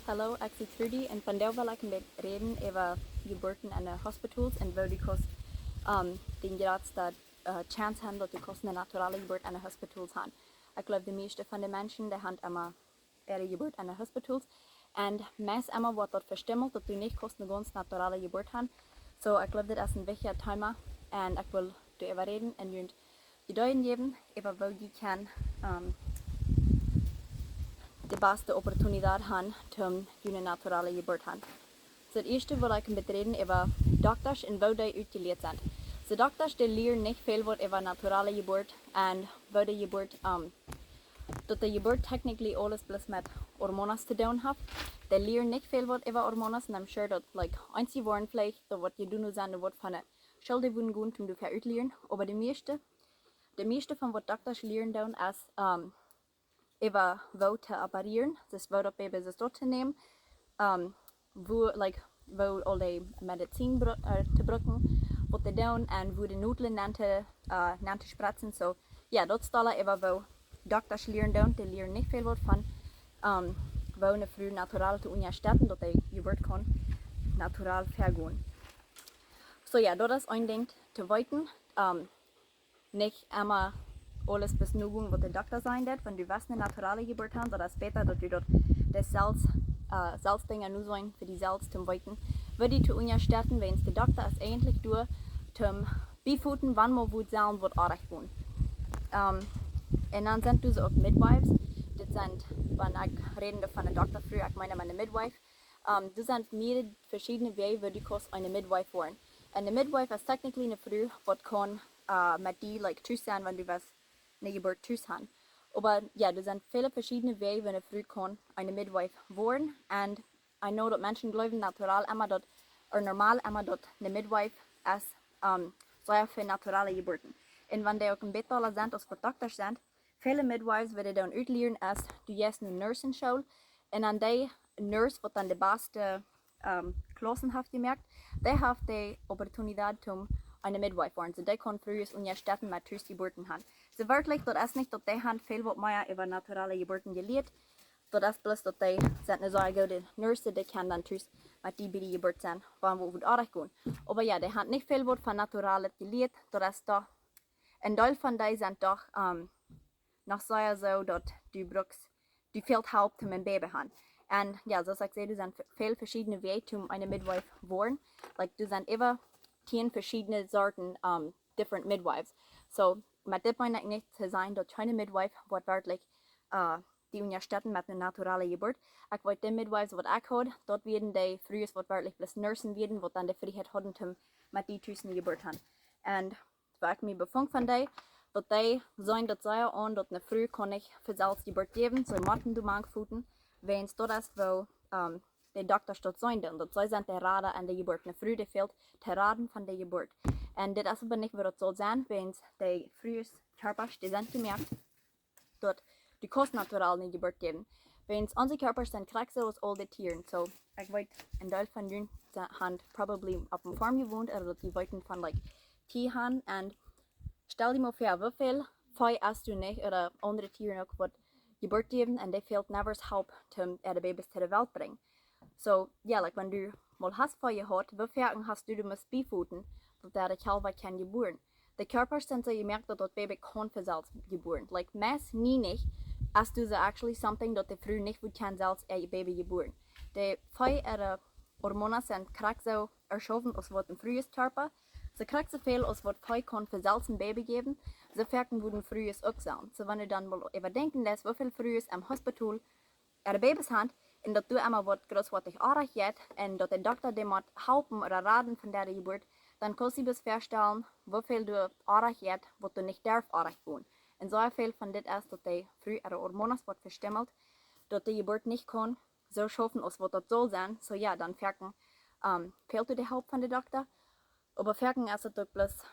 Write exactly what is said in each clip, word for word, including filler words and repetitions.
Hallo, ekj sie Trudy un vondoag well ekj een bät räden äwa Jeburten en de Hospitals un woo du kaust, um, dän jratsten, uh, Chance han daut du kaust eene naturale Jeburt en de Hospitals han. Ekj jleew, de mieeschte von de Menschen, dee han emma äare Jeburt en de Hospitals. Un meist emma woat daut vestimmelt, daut du nich kaust eene gaunz naturale Jeburt han. So, ekj jleew, dit es een wichtjet Thema un ekj well doaräwa räden un junt Ideeen jäwen äwa woo jie kjennen, um, de baste Opportunität han, om eene naturale Jeburt han. So, daut ieeschte well ekj een bät räden äwa Doktasch un woo dee utjelieet sent. So, Doktasch, dee lieren nich väl waut äwa naturale Jeburt un woo de Jeburt, um, daut de Jeburt technically aules bloos met Hormonen to doonen haft. Dee lieren nich väl waut äwa Hormonen un I'm sure daut, like, eenje woaren veleicht, daut waut jie doonen, sent waut von de School dee wudden gonen, om doa väl utlieren. Oba de mieeschte, de mieeschte von waut Doktasch lieren doonen es, um, äwa woo to operieren, daut es woo daut Baby sitst to nämen, um, woo, like, woo aul de Medizin bru-, uh, to brucken, waut to doonen un woo de Nudlen nenn to, uh, nenn to spretzen. So, jo, daut es aules äwa woo Doktasch lieren doonen, dee lieren nich väl waut von, um, woo eene Fru natural to unjastetten, daut de Jeburt kaun natural vegonen. So, jo, daut es een Dinkj to weeten. Um, nich emma aules bloos nogonen waut de Dokta sajen deit, wan du west eene naturale Jeburt han, daut es bäta daut du daut, de Zellen, uh, Zellen Dinja nu sent fa de Zellen to weeten, woo dee to unjastetten, wiels de Dokta es eejentlich doa to biefoten, wan mau waut Zellen waut oajch gonen. Um, un dan sent doa uk Midwives, dit sent, wan ekj räd von eene Dokta, Fru, ekj meen met eene Midwife, um, doa sent mearere veschiedne Wäaj woo du kaust eene Midwife woaren. Un eene Midwife es technically eene Fru waut kaun, uh, met die, like, tus sennen, wan du west eene Jeburt tus han. Oba jo, doa sent väle veschiedne Wäaj woo eene Fru kaun eene Midwife woaren. Un I know daut Menschen jleewen natural emma daut, or normal emma daut eene Midwife es, um, sea fa naturale Jeburten. Un wan dee uk een bät aula sent aus waut Doktasch sent, väle Midwives, waut dee dan utlieren es, du jeist no Nursenschool un dan dee Nurse waut dan de baste, um, Klaussen haft jemoakt, dee haft de Opportunität om eene Midwife woaren. So dee kaun Frues unjastetten met tus Jeburten han. So werkjlich, daut es nich daut dee han väl waut mea äwa naturale Jeburten jelieet. Daut es bloos daut dee sent eene sea goode Nurse, dee kaun dan tus met die bie de Jeburt sennen, wan waut oajch gonen. Oba jo, dee han nich väl waut von naturale jelieet, daut es doch, een Deel von dee sent doch, um, noch sea soo daut du brukst, du fält Help om een Baby han. Un jo, soo aus ekj säd, doa sent ve-, väl veschiedne Wäaj om eene Midwife woaren. Like, doa sent äwa tieen veschiedne Sorten, um, different midwives. So, met dit meen ekj nich to sajen daut kjeene Midwife woat werkjlich, uh, die unjastetten met eene naturale Jeburt. Ekj weet de Midwives waut ekj haud, daut wieren de Frues waut werkjlich bloos Nursen wieren, waut dan de Frieheit hauden om met die tus eene Jeburt han. Un woo ekj mie befunk von dee, daut dee sajen daut sea aun daut eene Fru kaun nich von selfst Jeburt jäwen, see motten doa mank foten, wiels daut es woo, um, de Doktasch daut sajen doonen, daut see sent de Rada aun de Jeburt. Eene Fru, dee fält to raden von de Jeburt. Un dit es oba nich woo daut saul sennen, wiels de Frues Kjarpasch, dee sent jemoakt daut du kaust natural eene Jeburt jäwen. Wiels onse Kjarpasch sent krakjt soo aus aul de Tieren. So, ekj weet, een Deel von junt se-, han probably opp eene Farm jewont, ooda daut jie weeten von, like, Kjieej han. Un stal die mau väa, woo väl Vee es doa nich, ooda aundre Tieren uk, waut Jeburt jäwen, un dee fält never Help om äare Babys to de Welt brinjen. So, jo, like, wan du mol hast Vee jehaut, woo foaken hast du doa must biefoten, daut de Kjalwa kaun jebuaren? De Kjarpasch sent soo jemoakt daut daut Baby kaun von selfst jebuaren. Like, meist nie nich, es doa actually something daut de Fru nich woat kjennen selfst äa Baby jebuaren. De Vee äare Hormonen sent krakjt soo erschaufen aus waut een Frues Kjarpa. See krakjt soo väl aus waut Vee kaun von selfst een Baby jäwen, soo foaken wudden Frues uk sennen. So, wan du dan mol äwadenkjen deist, woo väl Frues em Hospital äare Babys han, un daut doa emma waut grootwoatich oajch jeit, un daut de Dokta dee mott halpen ooda raden von de Jeburt, dan kaust die bloos väastalen, woo väl doa oajch jeit, waut doa nich derf oajch gonen. Un soo väl von dit es daut de Fru äare Hormonen woat vestimmelt, daut de Jeburt nich kaun soo schaufen aus waut daut saul sennen. So jo, dan foaken, um, fält doa de Help von de Dokta. Oba foaken es et uk bloos,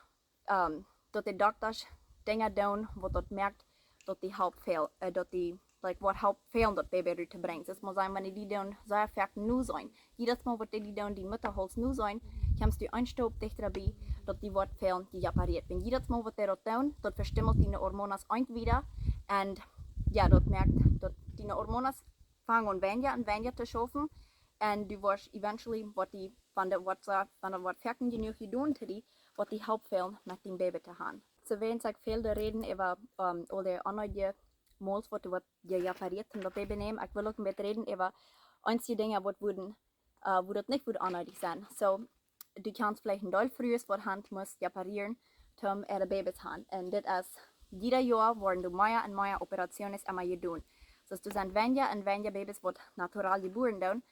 um, daut de Doktasch Dinja doonen, waut daut moakt, daut dee Help fäl-, uh, daut dee, like, waut Help fälen daut Baby rut to brinjen. Daut mott sennen, wan dee doonen, soo foaken nu sennen. Jiedet Mol waut dee doonen, dee Muttahaulz nu sennen, kjemst du een Staup dichta bie, daut dee woat fälen, die operieet. Wan jiedet Mol waut dee daut doonen, daut vestimmelt diene Hormonen eent wieda. Un jo, daut moakt daut diene Hormonen fang aun weinja un weinja to schaufen. Un du woascht eventually, waut die, wan daut woat, wan daut woat foaken jenuach jedonen to die, woat die Help fälen met dien Baby to haben. Soo, wan ekj väl doa räden äwa, ähm, aul de aundre Mols, waut, waut du jeopereet hast, daut Baby nämen. Ekj well uk een bät räden äwa eenje Dinja, waut wudden, äh, woo daut nich wudd onneedich sennen. Soo, du kaust veleicht een Deel Frues waut han must jeopereeren, om äare Babys han. Un dit es, jieda Joa woaren doa mea un mea Operationen emma jedonen. Soo, doa sent weinja un weinja Babys waut natural jebuaren doonen.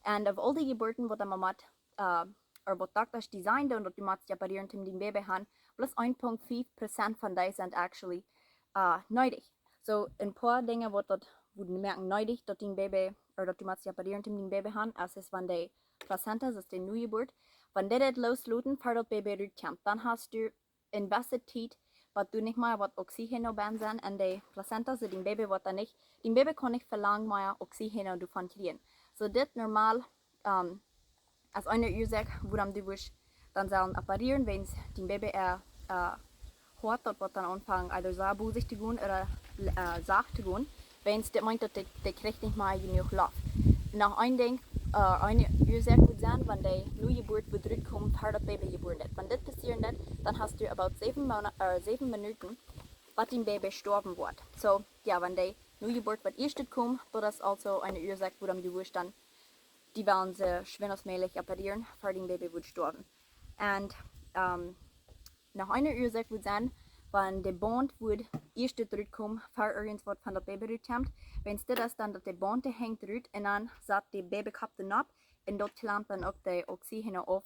Un von aul dee Jeburten waut emma met, äh, ooda waut Doktasch designen doonen, daut du motst jeopereeren om dien Baby han, bloos een Punkt fiew Prozent von dee sent actually, äh, needich. Soo, een poa Dinja waut daut wudden moaken needich, daut dien Baby, ooda daut du motst jeopereeren om dien Baby han, es, es wan de Placenta, daut es de Nojeburt, wan dee daut loosloten, ver daut Baby rutkjemt, dan hast du een bät Tiet, waut du nich mea waut Oxygen opp bie sennen, un de Placenta, soo dien Baby woat dan nich, dien Baby kaun nich fa lang mea Oxygen doavon kjrieen. Soo dit normal, ähm, es eene Uasoak, wuarom du wurscht dan sellen opereeren, wan dien Baby, äh, äh, Hoat, daut woat dan aunfangen, either sea bosich to gonen ooda, äh, sacht to gonen. Wan dit meent, daut dee, dee kjricht nich mea jenuach Loft. Noch een Dinkj, äh, eene Uasoak wudd sennen, wan de Nojeburt wudd rutkomen, ver daut Baby jebuaren woat. Wan dit passieren deit, dan hast du about säwen Mona-, äh, säwen Minuten, waut dien Baby stoawen woat. Soo, jo, wan de Nojeburt woat ieescht komen, daut es also eene Uasoak, wuarom du wurscht dan die wellen soo schwind aus mäajlich opereeren, ver dien Baby wudd stoawen. Un, ähm, noch eene Uasoak wudd sennen, wan de Baunt wudd ieescht rutkomen, ver irjent waut von daut Baby rutkjemt. Wan dit es dan daut de Baunt, dee henjt rut un dan sat de Babykopp doaropp un daut kjlampt dan uk de Oxygen auf,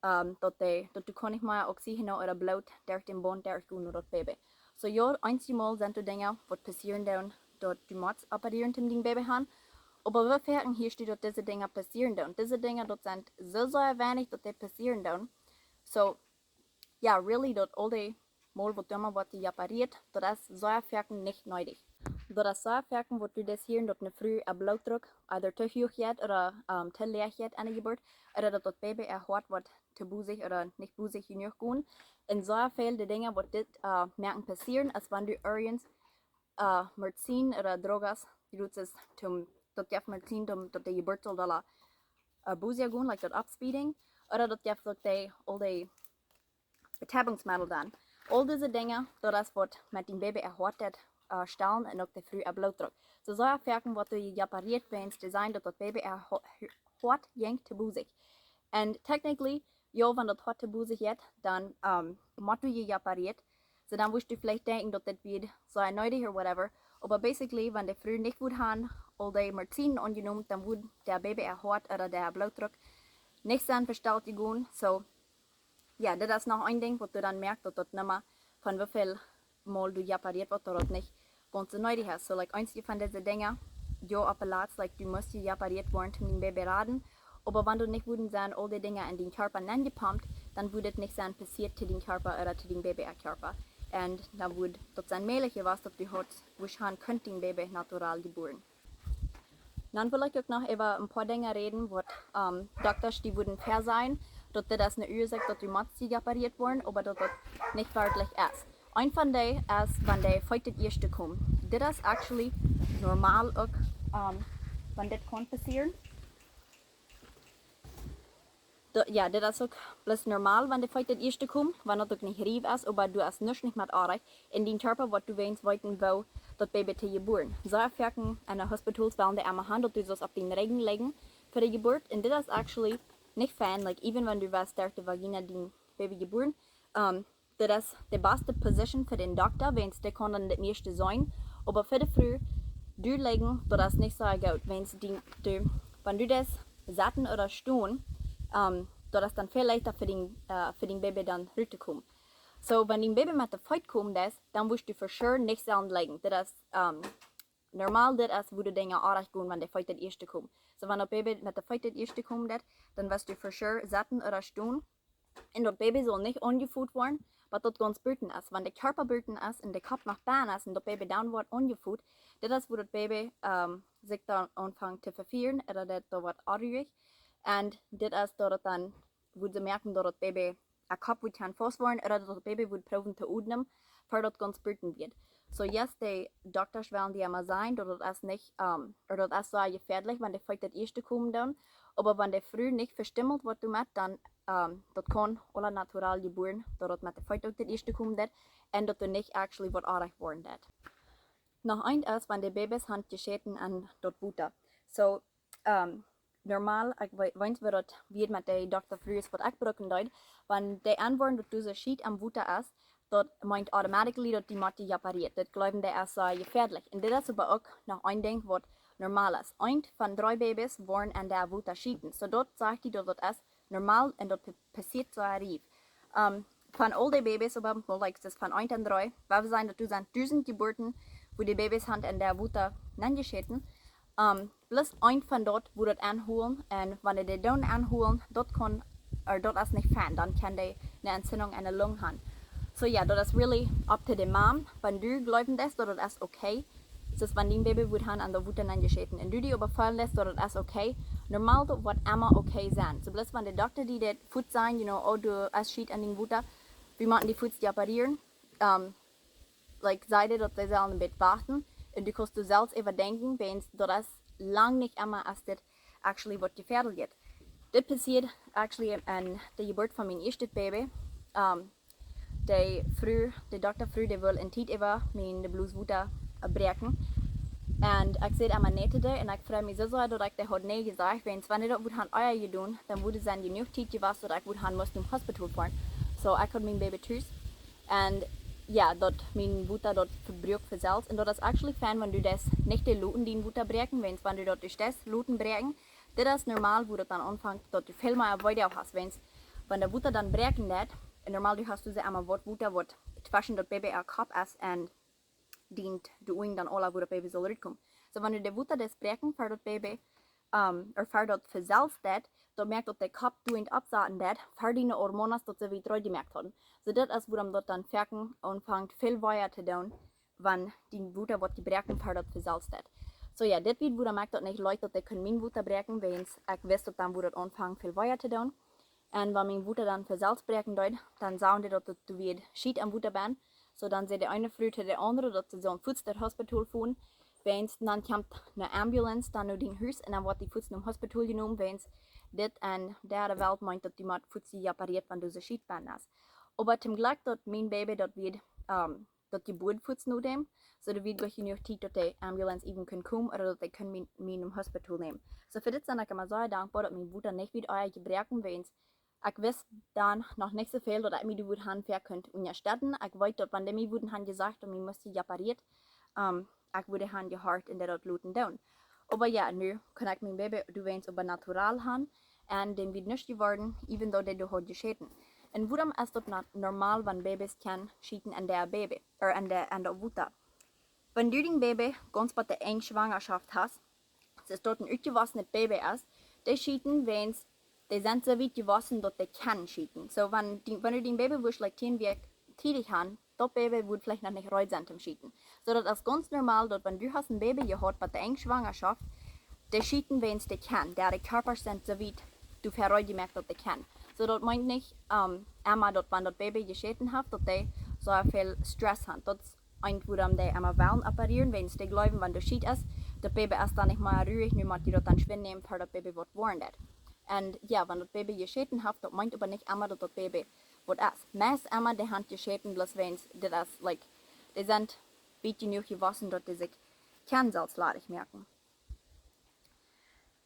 ähm, daut dee, daut du kaust nich mea Oxygen ooda Bloot derch dän Baunt derchgonen no daut Baby. Soo jo, eenjemol sent doa Dinja waut passieren doonen, daut du motst opereeren om dien Baby han. Oba woo foaken hieescht du daut dise Dinja passieren doonen? Dise Dinja, daut sent soo, soo weinich daut dee passieren doonen. Soo, jo, really, daut aul dee Mol waut emma woat jeopereet, daut es sea foaken nich needich. Daut es sea foaken waut du deist hieren, daut eene Fru äa Blootdruck either too huach jeit ooda, ähm, too läach jeit aun de Jeburt, ooda daut daut Baby äa Hoat woat too bosich ooda nich bosich jenuach gonen. Un sea väl de Dinja waut dit, äh, moaken passieren, es wan du irjent, äh, Medizin ooda Drogas, du doost es toom, daut jeft Medizin toom, daut de Jeburt saul dolla, äh, bosich gonen, like daut upspeeding, ooda daut jeft daut dee, aul dee Betäubungsmittel dan. Aul dise Dinja, daut es waut met dien Baby äa Hoat deit, äh, stalen un uk de Fru äa Blootdruck. Soo sea foaken waut du jeopereet woascht, dee sajen daut daut Baby äa Ho-, Hoat jinkj too bosich. Un technically, jo, wan daut Hoat too bosich jeit, dan, ähm, motst du jeopereet. Soo dan wurscht du veleicht denkjen daut dit wia sea needich or whatever. Oba basically, wan de Fru nich wudd han aul dee Medizin aunjenomen, dan wudd daut Baby äa Hoat ooda de Blootdruck nich sennen vestalt jegonen. Soo, jo, dit es noch een Dinkj waut du dan moakst daut daut Numma von woo väl Mol du jeopereet woascht, daut daut nich gaunz soo needich es. Soo, like, eenje von dise Dinja, jo, opp daut latst, like, du motst jeopereet woaren om dien Baby raden. Oba wan du nich wudden sennen aul dee Dinja en dien Kjarpa nenjepompt, dan wudd dit nich sennen passieet to dien Kjarpa ooda to dien Baby äa Kjarpa. Un dan wudd daut sennen mäajlich jewast daut du haudst wurscht han kunt dien Baby natural jebuaren. Dan well ekj uk noch äwa een poa Dinja räden waut, ähm, Doktasch dee wudden väasajen, daut dit es eene Uasoak daut du motst jeopereet woaren, oba daut daut nich werkjlich es. Een von dee es wan de Feet daut ieeschte komen. Dit es actually normal uk, ähm, wan dit kaun passieren. Do-, jo, dit es uk bloos normal, wan de Feet daut ieeschte komen, wan daut uk nich riew es, oba du hast nuscht nich met oajch. En dien Kjarpa woat du weens weeten woo daut Baby to jebuaren. Soo foaken en de Hospitals wellen dee emma han daut du sust opp dien Rigjen lijen fa de Jeburt. Un dit es actually nich fein, like, even wan du woascht derch de Vagina dien Baby jebuaren, ähm, dit es de baste Position fa dän Dokta, weens dee kaun dan daut mieeschte seenen. Oba fa de Fru, du lijen, daut es nich soo goot. Weens dee, du, wan du deist sitten ooda stonen, ähm, daut es dan väl leichta fa dien, äh, fa dien Baby dan rut to komen. Soo, wan dien Baby met de Feet komen deit, dan wurscht du for sure nich sellen lijen. Dit es, ähm, normal, dit es woo de Dinja oajch gonen, wan de Feet daut ieeschte komen. Soo, wan daut Baby met de Feet daut ieeschte komen deit, dan wurscht du for sure sitten ooda stonen. Un daut Baby saul nich aunjefoot woaren, waut daut gaunz buten es. Wan de Kjarpa buten es un de Kopp noch bennen es un daut Baby dan woat aunjefoot, dit es woo daut Baby, ähm, sikj dan aunfangt to vefieren, ooda daut doa woat onruich. Un dit es daut daut dan, woo see moakjen daut daut Baby äa Kopp wudd kjennen faust woaren, ooda daut daut Baby wudd proowen to odmen, ver daut gaunz buten woat. So yes, de Dokta wellen die emma sajen daut daut es nich, um, ooda daut es sea jefäadlich, wan de Feet daut ieeschte komen doonen. Oba wan de Fru nich vestimmelt woat doamet, dan, um, daut kaun aula natural jebuaren, daut daut met de Feet uk daut ieeschte komen deit, un daut doa nich actually waut oajch woaren deit. Noch eent es, wan de Babys han jeschäten en daut Wota. So, um, normal, ekj we-, weens woo daut wia met de Dokta Frues waut ekj brucken deed, wan de enwoaren daut doa Schiet em Wota es, daut meent automatically daut dee mott jeopereet. Daut jleewen dee es sea jefäadlich. Un dit es oba uk noch een Dinkj waut normal es. Eent von dree Babys woaren en daut Wota schieten. So daut sajcht die daut daut es normal un daut pa-, passieet sea rief. Um, von aul de Babys, oba mol like, daut es von eent en dree, wua wie sajen daut doa sent dusent Jeburten, wua de Babys han en daut Wota nenjeschäten. Um, bloos eent von daut, wua daut aunhoolen, un wan dee daut aunhoolen, daut kaun, ooda daut es nich fein, dan kaun dee eene Entzündung en de Lung han. So jo, daut es really up to the mom. Wan du jleewen deist daut daut es okay, soo aus wan dien Baby wudd han en daut Wota nenjeschäten un du die äwafaulen lätst daut daut es okay, normal daut woat emma okay sennen. So bloos wan de Dokta die daut fuaz sajen, you know, oh, doa es Schiet en dien Wota, wie motten die fuaz jeopereeren. Um, like, sajcht dee daut dee sellen een bät wachten. Un du kaust doa selfst äwadenkjen, wiels daut es lang nich emma aus dit actually woat jefäadelt. Dit passieed actually aun de Jeburt von mien ieeschtet Baby. Um, de Fru, de Dokta Fru, dee wull eene Tiet äwa mien, de Bloodswota, äh, bräakjen. Un ekj säd emma nä to dee un ekj freid mie soo sea daut ekj dee haud nä jesajcht, wiels wan dee daut wudd han ea jedonen, dan wudd et sennen jenuach Tiet jewast daut ekj wudd han musst nom Hospital foaren. So, ekj haud mien Baby tus. Un jo, daut mien Wota daut vebruak fa selfst. Un daut es actually fein, wan du deist nich dee loten dien Wota bräakjen, wiels wan du daut deist loten bräakjen, dit es normal, wua daut dan aunfangt, daut du väl mea Wee hast, wiels wan daut Wota dan bräakjen deit, un normal du hast doa emma waut Wota waut tweschen daut Baby äa Kopp es un dien, de Uagen dan aula, wua daut Baby saul rutkomen. So, wan du daut Wota deist bräakjen ver daut Baby, um, ooda ver daut fa selfst deit, daut moakt daut de Kopp doa oppsaten deit, ver diene Hormonen daut see wada reed jemoakt hauden. So, dit es wuarom daut dan foaken aunfangt väl wee to doonen, wan dien Wota woat jebroaken ver daut fa selfst deit. So jo, dit wia wuarom ekj daut nich leet daut dee kunn mien Wota bräakjen, wiels ekj wist daut dan wudd daut aunfangen väl wee to doonen. Un wan mien Wota dan fa selfst bräakjen deed, dan sagen dee daut et doa wia Schiet aum Wota bennen. So dan säd de eene Fru to de aundre daut see sullen fuaz nom Hospital foaren, wiels dan kjemt eene Ambulance dan no dien Hus un dan woat die fuaz nom Hospital jenomen, wiels dit en dee Welt meent daut dee mott fuaz jeopereet, wan doa Schiet bennen es. Oba toom Jlekj daut mien Baby daut wia, um, daut Jeburt fuaz no däm, so daut wia nich jenuach Tiet daut de Ambulance even kunn komen ooda daut dee kunn mie, mie nom Hospital nämen. So fa dit sie ekj emma sea dankboa daut mien Wota nich wia ea jebroaken, wiels ekj wist dan noch nich soo väl daut ekj mie doa wudd han ver kunt unjastetten. Ekj weet daut wan dee mie wudden han jesajcht daut mie must jeopereet, um, ekj wudd han jehorcht un dee daut loten doonen. Oba jo, nu kaun ekj mien Baby doawäajen oba natural han un däm wia nuscht jeworden, even though dee doa haud jeschäten. Un wuarom es daut na-, normal, wan Babys kjennen schieten en daut Baby, ooda en de, en daut Wota? Wan du dien Baby gaunz bie de Enj Schwangerschaft hast, es daut een utjewossnet Baby es, dee schieten, wiels dee sent soo wiet jewossen daut dee kjennen schieten. So, wan die, wan du dien Baby wurscht, like, tieen Wäakj tiedich han, daut Baby wudd veleicht noch nich reed sennen toom schieten. So, daut es gaunz normal daut wan du hast een Baby jehaut bie de Enj Schwangerschaft, dee schieten, wiels dee kjennen. Dee Kjarpasch sent soo wiet doafäa reed jemoakt daut dee kjennen. So, daut meent nich, um, emma daut wan daut Baby jeschäten haft, daut dee soo väl Stress han. Daut es eent wuarom dee emma wellen operieren, wiels dee jleewen, wan doa Schiet es, daut Baby es dan nich mea ruhig, nu mott dee daut dan schwind nämen, ver daut Baby waut woaren deit. Un jo, wan daut Baby jeschäten haft, daut meent oba nich emma daut daut Baby waut es. Meist emma dee han jeschäten, bloos wiels dit es, like, dee sent wiet jenuach jewossen daut dee sikj kjennen selfst ladich moaken.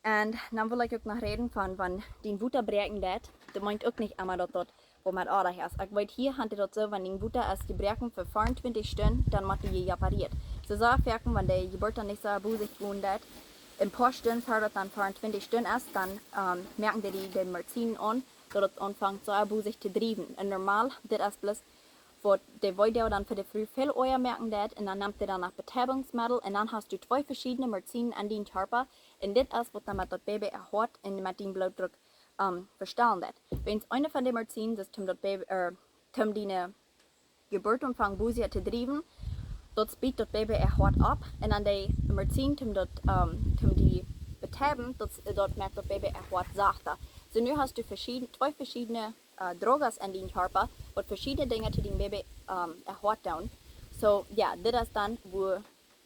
Un dan well ekj uk noch räden von, wan dien Wota broaken deit, daut meent uk nich emma daut daut waut met oajch es. Ekj weet, hia han dee daut soo, wan dien Wota es jebroaken fa veeauntwintich Stund, dan mott dee jeopereet. So, soo foaken, wan de Jeburt dan nich soo bosich gonen deit, een poa Stund ver daut dan veeauntwintich Stund es, dan, um, moaken dee dee, dee Medizin aun, daut et aunfangt soo bosich to driewen. Un normal, dit es bloos waut de Weedoag dan fa de Fru väl oaja moaken deit, un dan nemt dee dan noch Betäubungsmittel, un dan hast du twee veschiedne Medizinen en dien Kjarpa, un dit es waut dan met daut Baby äa Hoat un met dien Blootdruck, um, vestalen deit. Wiels eene von de Medizinen, daut es toom daut Baby, äh, toom diene Jeburt aunfangen bosich to driewen, daut speedt daut Baby äa Hoat opp, un dan de Medizin toom daut, um, toom die betäuben, daut, daut moakt daut Baby äa Hoat sachta. So, nu hast du veschieden-, twee veschiedne äh, Drogas en dien Kjarpa, waut veschiedne Dinja to dien Baby, ähm, äa Hoat doonen. So, jo, dit es dan wua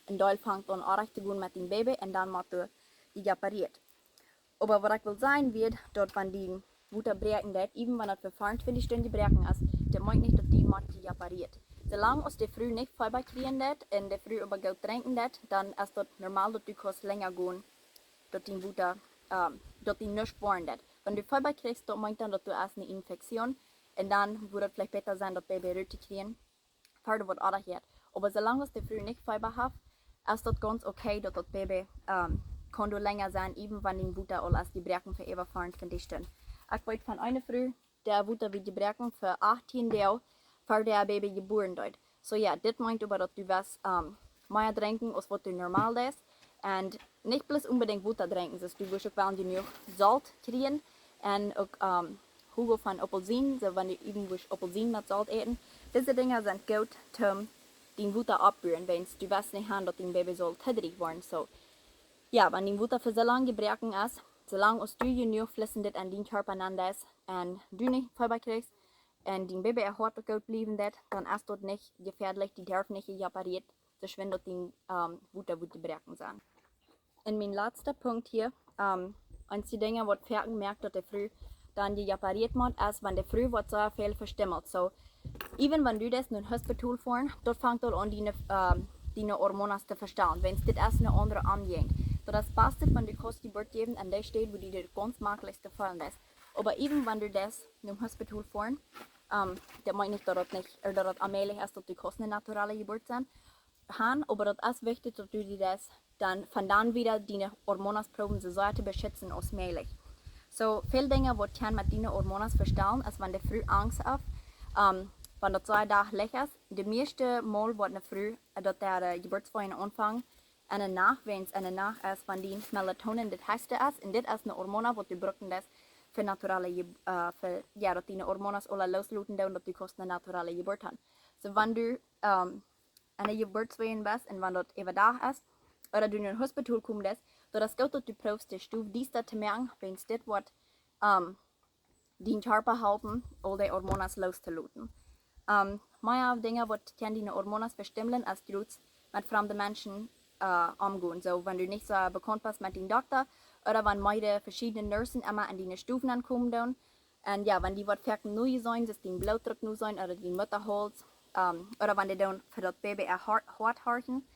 een Deel fangt aun oajch to gonen met dien Baby un dan mott doa jeopereet. Oba waut ekj well sajen wia, daut wan dien Wota bräakjen deit, even wan daut fa veeauntwintich Stund jebroaken es, daut meent nich daut dee mott jeopereet. Soo lang aus de Fru nich Feeba kjrieen deit un de Fru oba goot drinkjen deit, dan es daut normal daut du kaust lenja gonen, daut dien Wota, ähm, daut dee nuscht woaren deit. Wan du Feeba kjrichst, daut meent dan daut du hast eene Infektion un dan wudd daut veleicht bäta sennen daut Baby rut to kjrieen, ver daut waut oajch jeit. Oba soo lang aus de Fru nich Feeba haft, es daut gaunz okay daut daut Baby, ähm, kaun doa lenja sennen, even wan dien Wota aul es jebroaken fa äwa veeauntwintich Stund. Ekj weet von eene Fru, dee Wota wia jebroaken fa achtieen Doag, ver daut Baby jebuaren deed. So jo, dit meent oba daut du west, ähm, mea drinkjen aus waut du normal deist. Un nich bloos onbedinjt Wota drinkjen, soo du wurscht uk wel jenuach Solt kjrieen un uk, ähm, Jugo von Aupelsien, soo wan du even wurscht Aupelsien met Solt äten. Dise Dinja sent goot toom dien Wota oppbuen, wiels du west nich han daut dien Baby saul to drieech woaren. So jo, wan dien Wota fa soo lang jebroaken es, soo lang aus du jenuach Flüssendichkjeit en dien Kjarpa nenn deist un du nich Feeba kjrichst un dien Baby äa Hoat uk goot bliewen deit, dan es daut nich jefäadlich, dee darf nich jeopereet, soo schwind daut dien, ähm, Wota wudd jebroaken sennen. Un mien latsta Punkt hia, ähm, eent von de Dinja waut foaken moakt daut de Fru dan jeopereet mott, es wan de Fru woat soo väl vestimmelt. So, even wan du deist no een Hospital foaren, daut fangt aul aun diene, ähm, diene Hormonas to vestalen, wiels dit es eene aundre Omjäajent. Daut es baste wan du kaust Jeburt jäwen en dee Städ wua du die daut gaunz maklichste feelen deist. Oba even wan du deist no een Hospital foaren, ähm, daut meent nich daut daut nich, ooda daut daut onmäajlich es daut du kaust eene naturale Jeburt sennen, han, oba daut es wichtich daut du die deist dan von dan wieda diene Hormonas proowen soo sea to beschitzen aus mäajlich. So, väl Dinja waut kjennen met diene Hormonas vestalen es wan de Fru Angst haft, ähm, wan daut sea dachlich es. De mieeschte Mol woat eene Fru, äh, daut de, äh, Jeburtsweedoag aunfangen enne Nacht, wiels enne Nacht es wan dien Melatonin daut hechste es. Un dit es eene Hormona waut du brucken deist fa naturale Je-, äh, fa, jo, daut diene Hormonas aula loosloten doonen, daut du kaust eene naturale Jeburt han. So, wan du, ähm, enne Jeburtsweedoag best un wan daut äwadach es, ooda du no een Hospital komen deist, daut es goot daut du proowst de Stow diesta to moaken, wiels dit woat, ähm, dien Kjarpa halpen, aul dee Hormonas loos to loten. Ähm, mea Dinja waut kjennen diene Hormonas vestimmlen es jrods met framde Menschen, äh, omgonen. So, wan du nich soo bekaunt best met dien Dokta, ooda wan meare veschiedne Nursen emma en diene Stow nenkomen doonen, un jo, wan dee waut foaken noseenen, soo aus dien Blootdruck noseenen ooda dien Mutahauls, ähm, ooda wan dee dan fa daut Baby äa Har-, Hoat horchen.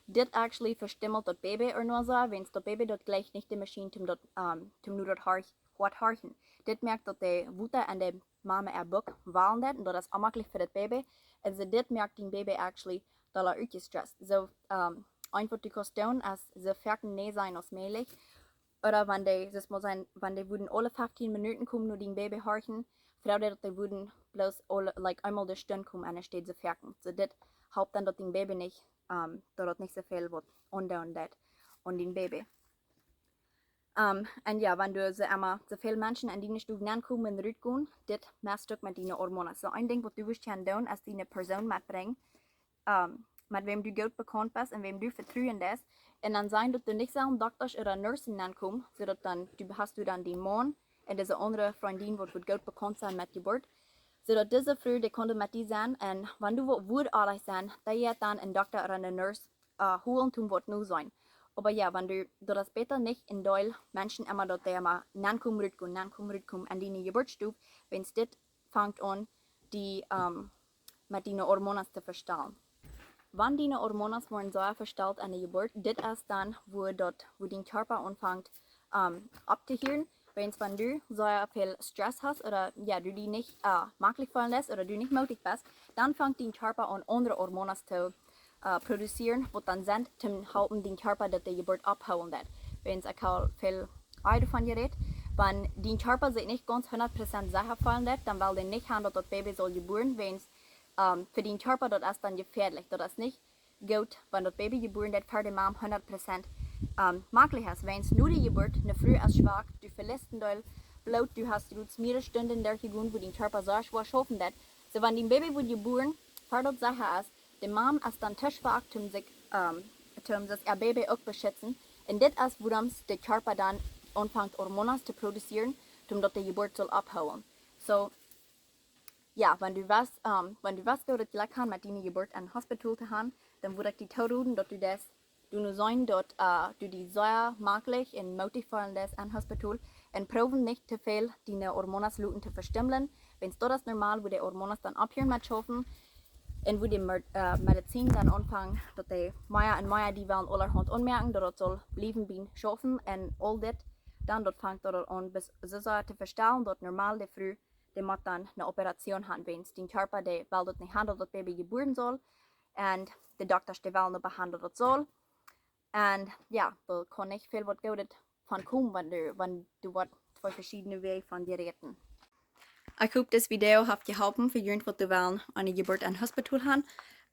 Dit actually vestimmelt daut Baby uk noch soo, wiels daut Baby daut jlikjt nich de Maschien toom daut, ähm, toom no daut Har-, Hoat horchen. Dit moakt daut de Wota en de Mame äa Buck walen deit un daut es onjemaklich fa daut Baby. Un soo dit moakt dien Baby actually dolla utjestresst. So, ähm, eent waut du kaust doonen es soo foaken noseenen aus mäajlich. Ooda wan dee, soo aus mol sajen, wan dee wudden aule feftieen Minuten komen no dien Baby horchen, froag dee daut dee wudden bloos aule, like, eemol de Stund komen enne Städ soo foaken. So dit halpt dan daut dien Baby nich, ähm, daut daut nich soo väl woat aundoonen deit aun dien Baby. Ähm, un jo, wan du soo emma soo väl Menschen en diene Stow nenkomen un rutgonen, dit mest uk met diene Hormonas. So een Dinkj waut du wurscht kjennen doonen es diene Persoon metbrinjen, ähm, met wäm du goot bekaunt best un wäm du vetruen deist. Un dan sajen daut doa nich selden Doktasch ooda Nursen nenkomen, soo daut dan, du hast du dan dien Maun un dise aundre Frindin waut, waut goot bekaunt sent met Jeburt. Soo daut dise Fru, dee kaun met die sennen un wan du waut wurscht oajch sennen, dan jeit dan een Dokta ooda eene Nurse, äh, holen toom waut noseenen. Oba jo, wan du, daut es bäta nich een Deel Menschen emma daut dee emma nenkomen, rutkomen, nenkomen, rutkomen en diene Jeburtsstow, wiels dit fangt aun dee, ähm, met diene Hormonas to vestalen. Wan diene Hormonas woaren soo vestalt enne Jeburt, dit es dan wua daut, wua dien Kjarpa aunfangt, ähm, opptohieren. Wiels wan du soo väl Stress hast ooda, jo, du die nich, äh, maklich feelen deist ooda du nich mootich best, dan fangt dien Kjarpa aun aundre Hormonas to, äh, produzieren, waut dan sent toom halpen dien Kjarpa daut de Jeburt opphoolen deit. Wiels ekj hab väl ea doavon jerät, wan dien Kjarpa sikj nich gaunz hundat Prozent secha feelen deit, dan well dee nich han daut daut Baby saul jebuaren, wiels, ähm, fa dien Kjarpa daut es dan jefäadlich. Daut es nich goot, wan daut Baby jebuaren deit ver de Mam hundat Prozent, ähm, maklich es. Wiels no de Jeburt, eene Fru es schwak, du veliest een Deel Bloot, du hast jrods mearere Stunden derchjegonen wua dien Kjarpa soo schwoa schaufen deit. So, wan dien Baby woat jebuaren, ver daut secha es, de Mam es dan to schwak toom sikj, ähm, toom daut äa Baby uk beschitzen. Un dit es wuarom de Kjarpa dan aunfangt Hormonas to produzieren, toom daut de Jeburt saul opphoolen. So, Jo, wan du west, ähm, wan du west, woo daut jlikj kaun met diene Jeburt em Hospital to gonen, dan wudd ekj die tooroden, daut du daut, du nu seenen, daut, äh, du die sea maklich un mootich feelen deist em Hospital un proowen nich too väl diene Hormonen loten to vestimmlen, wiels daut es normal, woo de Hormonen dan opphieren met schaufen un woo de Mer-, äh, Medizin dan aunfangt, daut dee mea un mea die wellen aulahaunt aunmoaken, daut daut saul bliewen bie schaufen un aul dit, dan daut fangt daut aun, bes-, soo sea to vestalen, daut normal de Fru, dee mott dan eene Operation gonen, wiels dien Kjarpa, dee well daut nich gonen, daut daut Baby jebuaren saul. Un de Doktasch, dee wellen daut behandlen, daut saul. Un jo, doa kaun nich väl waut Goodet von komen, wan du, wan du waut twee veschiedne Wäaj von die räden. Ekj hop, dit Video haft jeholpen fa junt, waut wellen aun de Jeburt em Hospital gonen.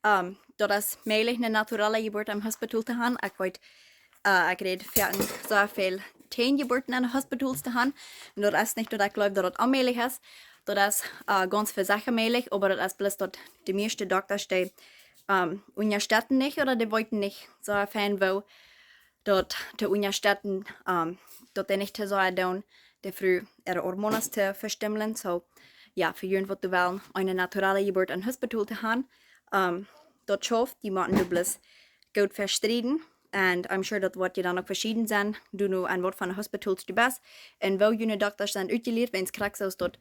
Ähm, daut es mäajlich, eene naturale Jeburt em Hospital to gonen. Ekj weet, äh, ekj räd foaken sea väl jäajen Jeburten en Hospitals to gonen. Un daut es nich, daut ekj jleew, daut daut onmäajlich es. Daut es, äh, gaunz secha mäajlich, oba daut es bloos, daut de mieeschte Doktasch, dee, ähm, unjastetten nich ooda dee weeten nich soo fein, woo daut to unjastetten, ähm, daut dee nich too sea doonen, de Fru äare Hormonen to vestimmlen. So, jo, fa junt, waut wellen eene naturale Jeburt em Hospital to gonen, ähm, daut schauft, dee motten doa bloos goot fa strieden. Un I'm sure, daut woat je dan uk veschieden sennen, du nu aun waut von Hospitals du best un woo june Doktasch sent utjelieet, wiels krakjt soo aus daut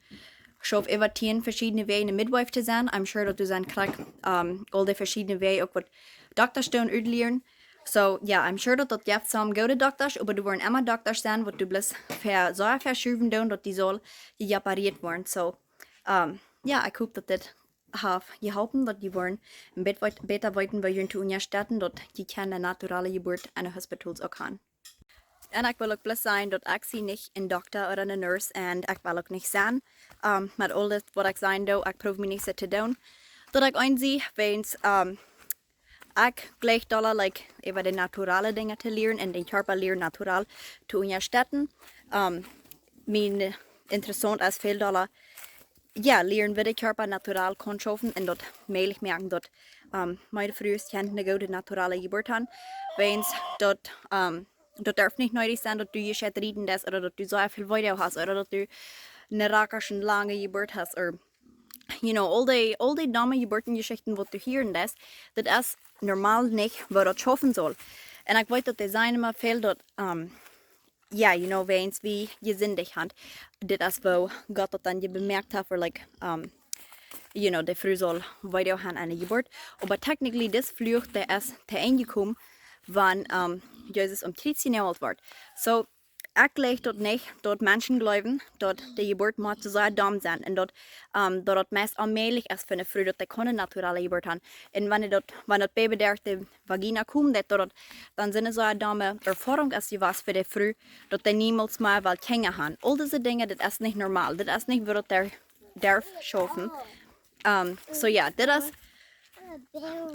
schauft äwa tieen veschiedne Wäaj, eene Midwife to sennen. I'm sure, daut doa sent krakjt, ähm, aul dee veschiedne Wäaj uk, waut Doktasch doonen utlieren. So, jo, I'm sure, daut daut jeft some goode Doktasch, oba doa woaren emma Doktasch sennen, waut doa bloos fa, soo fa schuwen doonen, daut dee saul jeoperieet woaren. So, ähm, jo, ekj hop, daut dit haft jeholpen, daut jie woaren een bät weet-, bäta weeten, woo junt to unjastetten, daut jie kjennen eene naturale Jeburt en de Hospitals uk gonen. Un ekj well uk bloos sajen, daut ekj sie nich een Dokta ooda eene Nurse un ekj well uk nich sennen. Ähm, met aul dit, waut ekj sajen doo, ekj proow mie nich soo to doonen, daut ekj een sie, wiels, ähm, ekj jlikj dolla, like, äwa de naturale Dinja to lieren un dän Kjarpa lieren natural to unjastetten. Ähm, mie interessaunt es väl dolla, jo, lieren, woo de Kjarpa natural kaun schaufen un daut mäajlich moaken, daut, ähm, miene Frues kjennen eene goode naturale Jeburt gonen. Wiels daut, ähm, daut darf nich needich sennen, daut du je scheit rieten deist ooda daut du soo väl Weedoag hast ooda daut du eene rakasche, lange Jeburt hast, ooda, you know, aul dee, aul dee domme Jeburtenjeschichten, waut du hieren deist, daut es normal nich, woo daut schaufen saul. Un ekj weet, daut dee sajen emma väl daut, ähm, jo, you know, wiels wie jesindicht sent, dit es, woo Gott daut dan je bemoakt haft, ooda, like, ähm, you know, de Fru saul Weedoag gonen aun de Jeburt. Oba technically, dis Fluch, dee es to Enj jekomen, wan, ähm, Jesus aum Kjriez jenaagelt wort. So, ekj jlikj daut nich, daut Menschen jleewen, daut de Jeburt mott soo sea domm sennen un daut, ähm, daut daut meist onmäajlich es fa eene Fru, daut dee kaun eene naturale Jeburt gonen. Un wan daut, wan daut Baby derch de Vagina kjemt, daut, daut, dan sent soo domme Erfoarungen aus jewast fa de Fru, daut dee niemols mea well Kjinja gonen. Aul dise Dinja, daut es nich normal. Daut es nich, woo daut dee darf schaufen. Ähm, so jo, dit es,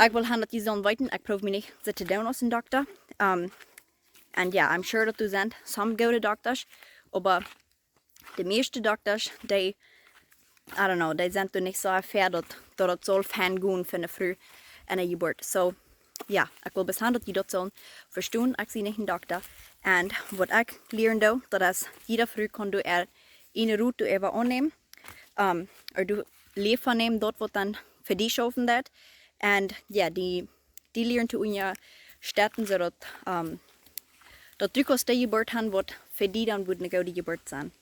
ekj well gonen, daut jie sellen weeten, ekj proow mie nich soo to doonen aus een Dokta. Ähm, un jo, I'm sure, daut doa sent some goode Doktasch, oba de mieeschte Doktasch, dee, I don't know, dee sent doa nich soo fäa, daut, daut daut saul fein gonen fa eene Fru en de Jeburt. So, jo, ekj well bloos gonen, daut jie daut sellen vestonen. Ekj sie nich een Dokta. Un waut ekj lieren doo, daut es, jiede Fru kaun doa äa, eene Rot doa äwa aunnämen. Ähm, ooda doa Lia von nämen, daut waut dan fa die schaufen deit. Un jo, dee, dee lieren to unjastetten, soo daut, ähm, daut du kaust de Jeburt gonen, waut fa die dan wudd eene goode Jeburt sennen.